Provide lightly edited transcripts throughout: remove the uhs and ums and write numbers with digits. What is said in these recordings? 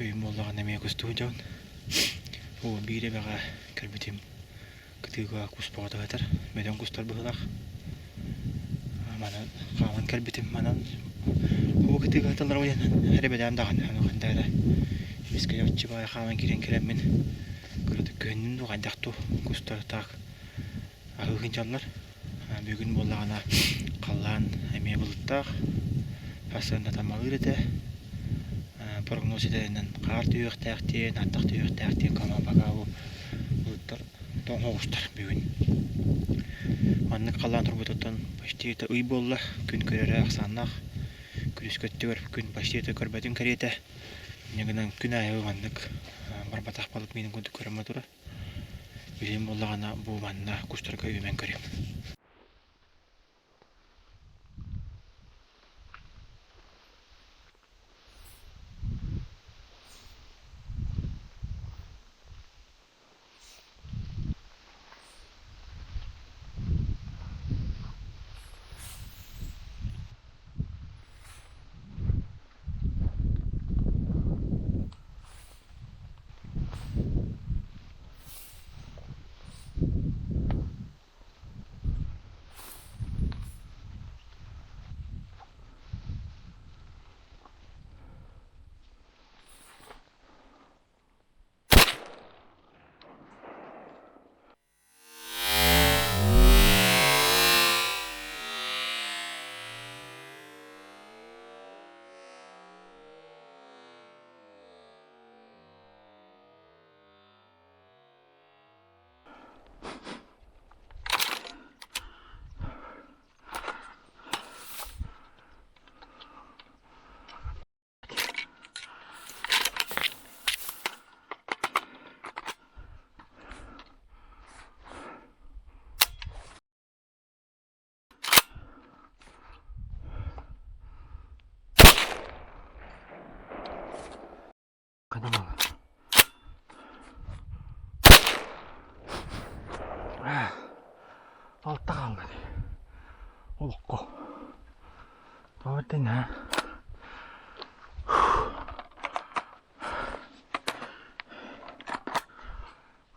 Бүгүн буоллаҕына эмиэ кустуу дьон. Оо, биир эбэҕэ көрбүтүм кытыыга кус бөҕөтө сытар, бөдөҥ кустар быһыылаах. Манан хаалан кэлбитим, манан уу кытыыга сыталлар уйан эрэбэлээн даҕаны, аны ханна эрэ эмискэ оччо баҕайы хаалан киирэн кэлэммин кыратык көһүннүм дуу, хайдах дуу кустар так аһыы сылдьаллар. Бүгүн буоллаҕына халлаан эмиэ былыттаах, сарсыарда таммалыыр этэ. Прогноз этэринэн хаар түһүөхтээх диэн, ардах түһүөхтээх диэн пока бу былыттар тоҥ оҕустар бүгүн. Маннык халлаан турбутуттан почти это ый буолла, күн көрөрө ахсааннаах. Күнүскү өттүгэр күн почти это көрбөтүн кэриэтэ. Инньэ гынан күн аайы маннык барбатах балык миинин курдук көрөммө турар. Билигин буоллаҕына бу манна кустарга үөмэн көрүөм. Алта хаалла дии. Олоххо. Тоҕо эрдэ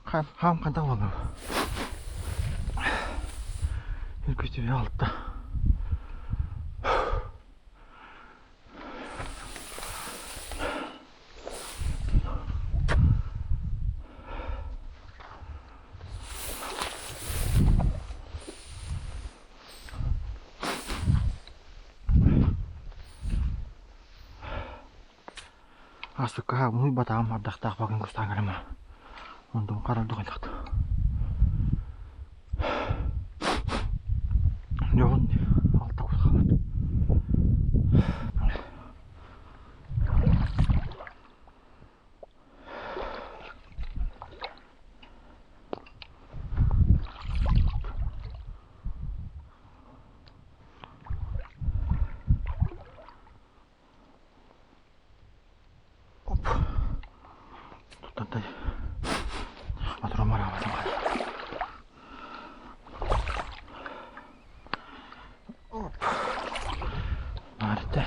Хаам хантан буоллум? Үргүтүбү алта. Ааспыкка муй батаҕым ардахтаах бакын кустаан кэлэмэ. Онтум хара ордук элбэх. Дьоһун алта кус хаалар. Оп. Туттан Патрон бараабатым Оп. Наарте.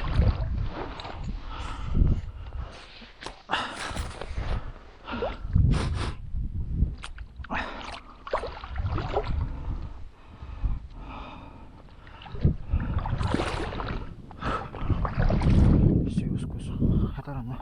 Сүүс хатарана.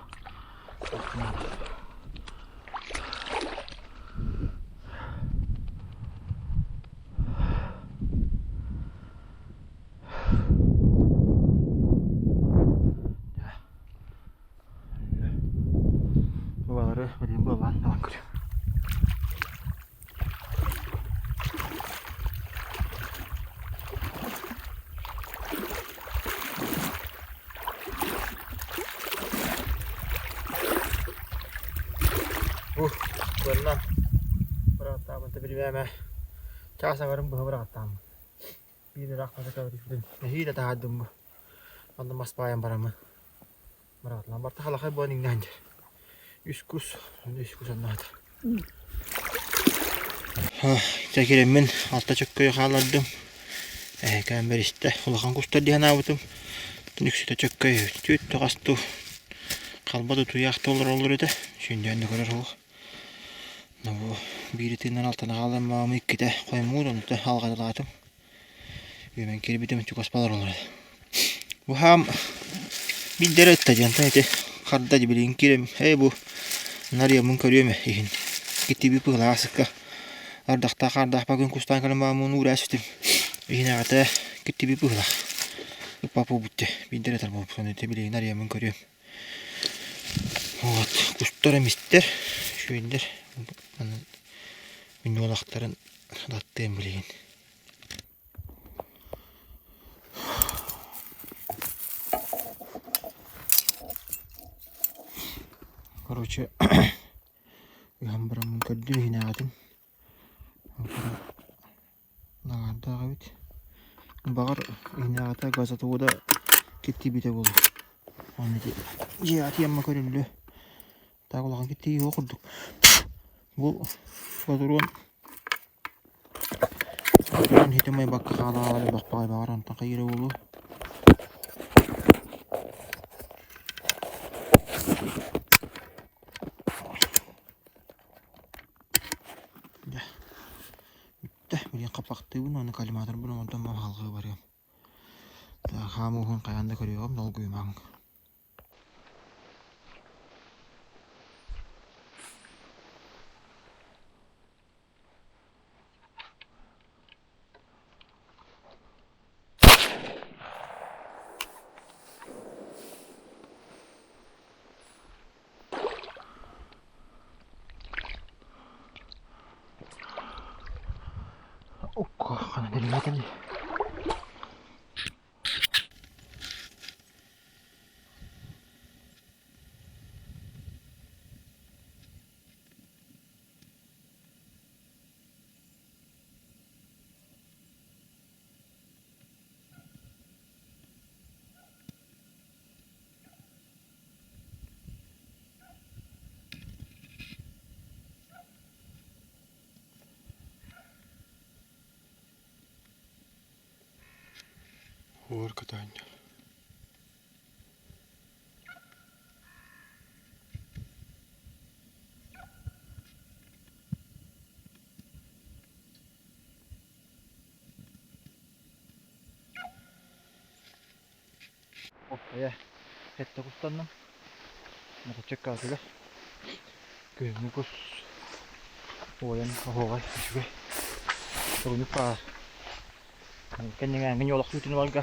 Бабалары билин буолан алан көрүм. Бу кыаннан бырааттаабыта билимээмэ чаас аҥарын быһа быраҕаттааммын. Биир ыраах хасыка түспүтүн нэһиилэ таһаардым бу. Онно мас баайан бараммын. Быраҕатылаан барта халахай буолан иҥнээн дьэр. Үс кус, үс кус онноото. Дьэ киирэммин алта чөккөйү хааллардым. Эһэкээн бэристэ. Улахан кустар дии санаабытым. Үксүтэ чөккөй түөт тоҕастуу. Халба да туйаах толороллор этэ, сүнньүөн да көрөр суох. Бу биири тыыннан алтаны хаалан маамы иккитэ хоймуур, онто алҕаталаатым. Үөмэн киирбитим чугас олороллор этэ. Бу хаам биирдэрэ ытта диэн ити харда билигин киирэм ээ бу нарыйаммын көрүөм иһин киттиби пыһылаасыкка ардахтаах хаардаах күн кустаан кэлэн бааммын уураа сүтүм иһин аҕата киттиби пыһылах ыппа буолбут биирдэрэ этэр буолбут ити билигин арыйаммын көрүөм. Вот кустар эмистэр үчүгэйдэр мүнньуолахтарын латтыам билигин. Короче, ыһан бараммын көрдүм иһинээҕитин. Наҕардаах эбит. Баҕар иһинээҕитэ газотовода киттийбитэ буолуо. Уонна ити дьиэҕэ тиийэммэ көрүллүө. Так улахан киттийии суох курдук. Бу ботуруон ботуруон иһитин майбакка хаалаҕа бахпаҕай баҕар онтон хайыыра буолуо. Дьэ бүттэ. Билигин хаппахтыыбын уонна коллиматорбын оҥордон салҕыы барыам. Хаамыыһын хайаан да көрүөҕүм, долгуйумаҥ. Ханан эрийэтин Уор кытаанньар. Хайа, сэттэ кустанным. Чеккаатылар. Күһүҥҥү кус уойан оһуоҕай үчүгэй. Тугунук баар. Кэнниҥээҥҥин ньуолах түүтүн ыларга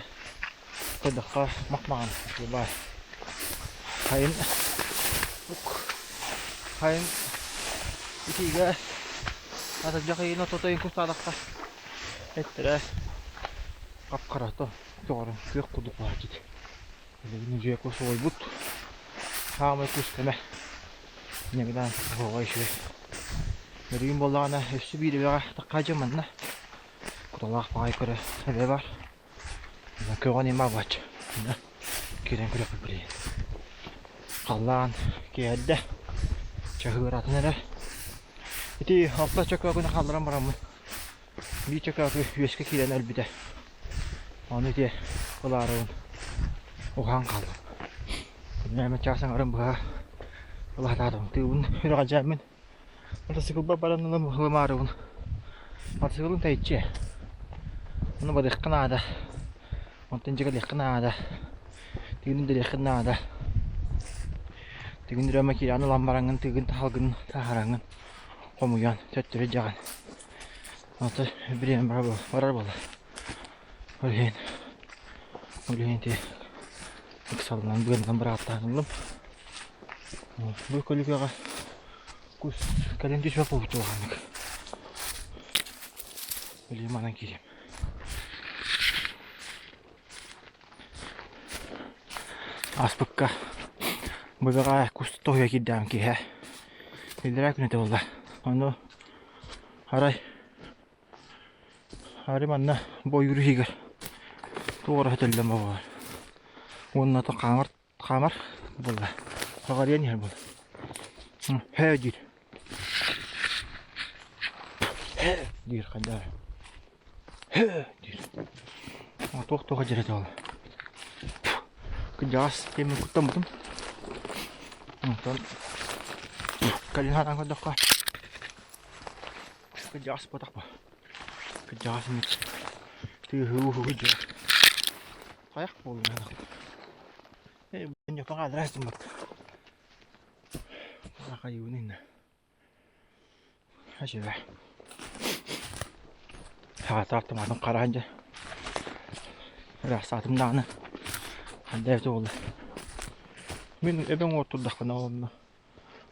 көрдөххө мах-маҕан баар. Хайын хайын итиигэ атырдьах ыйын ортото ыйын кустаатахха эттэрэ хап-харата Тоҕорун күөх курдук баһааччыт. Билигин дьиэ кус уойбут. Хаамай кус кэмэ. Инньэ оһоҕо үчүгэй. Билигин буоллаҕына өссө биир эбэҕэ таккаадьа манна. Куталаах баҕайы көрө эбэ бар. Көҕөн има бааччы. Киирэн көрөппүт билигин. Халлаан киэһэрдэ. Чаһыыратын эрэ. Ити алта чөкөөгүнү хаалларан бараммын Биир чөкөөкү үөскэ киирэн өлбүтэ. Ону ити ылаарыбын уһаан хааллым. Күннээмэ чаас аҥарын быһа ылаатаатым. Тыыбын үрэҕэлдьээммин мотоциклбар баран ылым ылымаарыбын. Мотоциклым тэйиччи. Ону барыахха наада. Онтон дьигэлиэххэ наада. Тыгын дэлиэххэ наада. Тыгын үрэмэ киирэн ылан бараҥҥын тыгын таһалгын таһараҥҥын хомуйан төттөрү дьаҕан. Ата бириэмэ барар буолла. Ол иһин ол иһин ити ыксалынан быаннан бырааттаан ыллым. Бу көлүкэҕэ кус кэлин түспэт буолбут улаханнык. Билигин манан киириэм. Ааспыкка быдаҕа кус тоһуйа киирдэҕим киэһэ. Иллэрээ күн этэ буолла. Ону Арай, арай манна бу ойуур иһигэр туох эрэ сөтөллөн буолар. Уонна то хаамар хаамар буолла. Хаҕарыйан иһэр буолла. Һээ диир. Һээ диир хайдах эрэ. Һээ диир. Туох-туох дьэрэтэ ол. Кырдьаҕас диэммин куттаммытым. Онтон кэлин хараан көрдөххө кырдьаҕас буотах бу. Кырдьаҕас инник тыаһыы-ууһуу дьиэ. Хайах буоллун Ээ, бу хааллара сыммыт. Хайыыбын иннэ. Хачыга. Хаатаах тумаатын хараан дьэ. Ыраахсаатым даҕаны. Ханна эбитэ буолла. Мин эбэм уоттурдахпына онно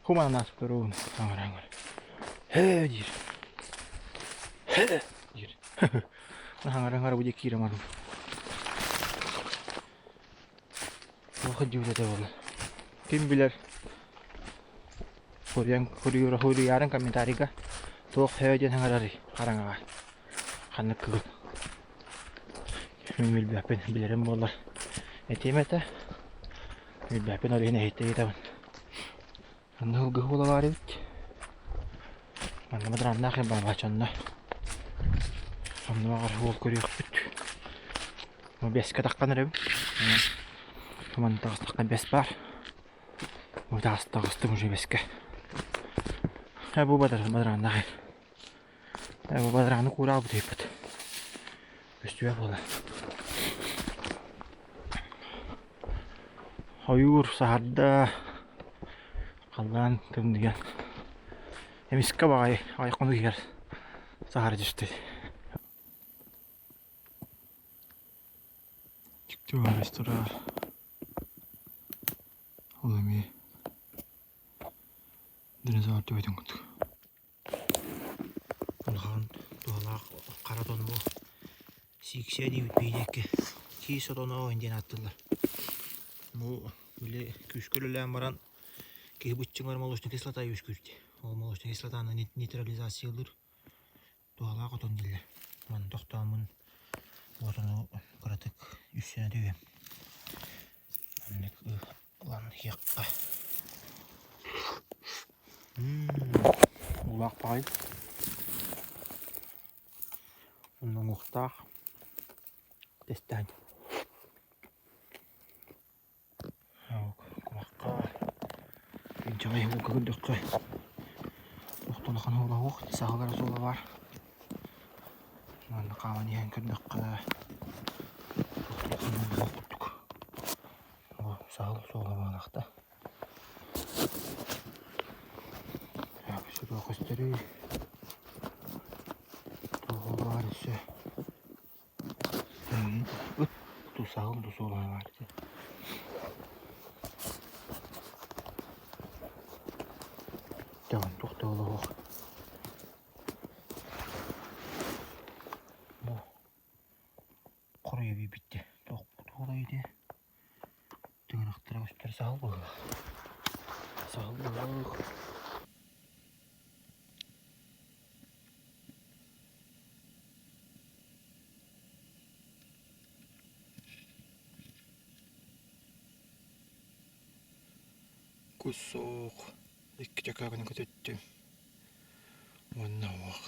хумаан ааспыт аҥар-аҥар. Һээ диир. Һээ диир. Аҥар-аҥар бу диэки киирэн барбыт. Туох дьүүлэтэ буолла. Ким билэр Суруйан суруйаарыҥ комментарийга туох һөө диэн саҥарарый хараҥаҕа ханнык кыгын мин билбэппин билэрим буоллар этиэм этэ билбэппин ол иһин эһиттэ ыйытабын онно сылгы уола баар эбит манна бадарааннаах баабааччы онно онно баҕар уол көрүөхпүт бэскэ таххан эрэбин манна таҕыстахха бэс баар Таҕыс таҕыстым уже бэскэ. Э бу бадар бадарааннаах. Э бу бадарааны куураабыт ыйыппыт. Көстүбэ буола. Ойуур саһарда халлаан тымныйан эмискэ баҕайы аҕыйах хонук иһигэр саһара түстэ. Дьикти ресторан. Ол эмиэ динозавр төбөтүн курдук. Улахан туһалаах хара тонуу сииксэ диэбит биһиэккэ киис отоно диэн ааттыыллар. Бу били күүскэ үлэлээн баран киһи быччыҥар молочная кислота үөскүүр дии. Ол молочная кислотаны нейтрализациялыыр Туһалаах отон дииллэр. Манна тохтооммун отону кыратык үссэнэ түһүөм. Маннык ылан иһиэххэ. Уулаах баҕайы. Онно уҥуохтаах. Тэстээн. Кумахха инчэҕэй уолга көрдөххө туох улахан уола суох саһыл эрэ суола баар манна хааман иһэн көрдөххө туох да улахан уола суох курдук саһыл суола баалаах да өссө туох көстөрүй туох баар өссө Ыт тусаһын тусуолаһа баар этэ. Даҕан туох да олоһуох. Бу хоруйа биэрбиттэ. Туох туолай ити? Тыҥырахтара көстөр саһыл быһыылаах. Саһыл быһыылаах. Кусок икки чакааганы көтүттүм уонна уох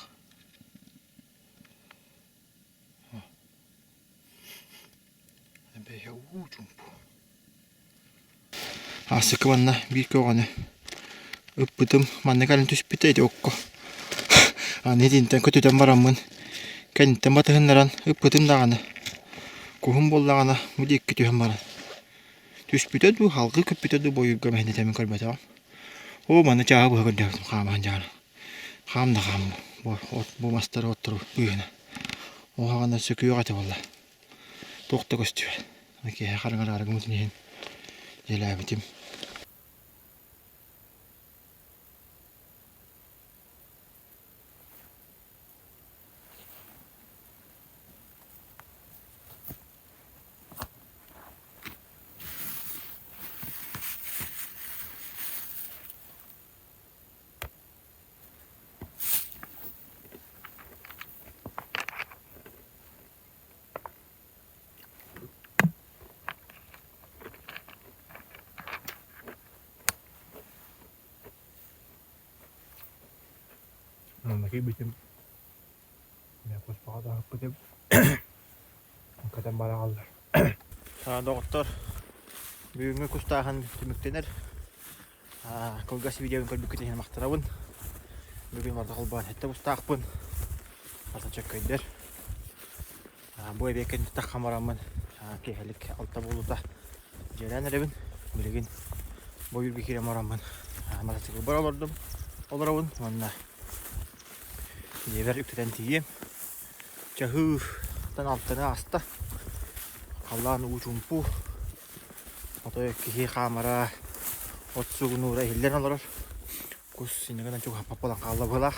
Эбэһэ уу чуумпу. Аасыкы манна биир көҕөнү ыппытым манна кэлэн түспүтэ ити окко. Аны итинтэн көтүтэн бараммын кэнниттэн батыһыннаран ыппытым даҕаны куһум буоллаҕына бу диэки түһэн баран түспүтэ дуу халгыы көппүтэ дуу бойуурга мэһэйдэтэммин көрбөтөҕүм. Оо манна чааһы быһа көрдөөбүтүм хааман дьаара. Хаам да хаам бу от бу мастары оттору быыһына. Уһаҕана сөкүөх этэ буолла. Туох да көстүбэт. Киэһэ хараҥараары гыммытын иһин дьиэлээбитим. Манна киирбитим куспаҕа таһыппытым көтөн бараҕаллар. Доҕоттор, бүгүҥҥү кустааһын түмүктэнэр. Кылгас видеобун көрбүккүт иһин махтанабын. Бүгүн барда холбоон сэттэ кустаахпын. Ата чөккөйдөр. Бу эбиэккэ таххан бараммын киэһэлик алта буолуута дьиэлээн эрэбин. Билигин бу ойуурга киирэн бараммын мотоциклбар олордум олоробун уонна дьиэбэр үктэтэн тиийиэм. Чаһыытан алтаны ааста. Халлаан уу чуумпу. Отой киһи хаамара от сугунуура иһиллэн олорор. Кус синньигинэн чугаһаппат буолан хаалла быһыылаах.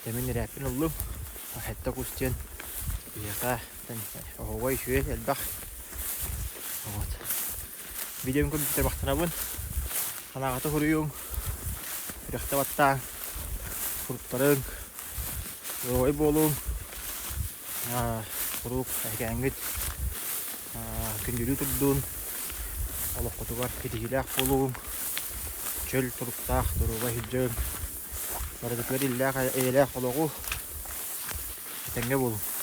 Тэмин ирээппин ыллым. Сэттэ кус диэн биһиэхэ оһуобай үчүгэй элбэх. Вот. Видеом көрбүттэр махтанабын. Санааҕыта суруйуҥ, үрэхтэ баттааҥ, суруттарыҥ, доруобай буолуҥ, куруук эһэкээҥҥит күндүлүү турдун, олоххутугар ситиһиилээх буолуҥ, чөл туруктаах доруобай сылдьыҥ, барыгытыгар иллээх эйэлээх олоҕу, этэҥҥэ буолуҥ.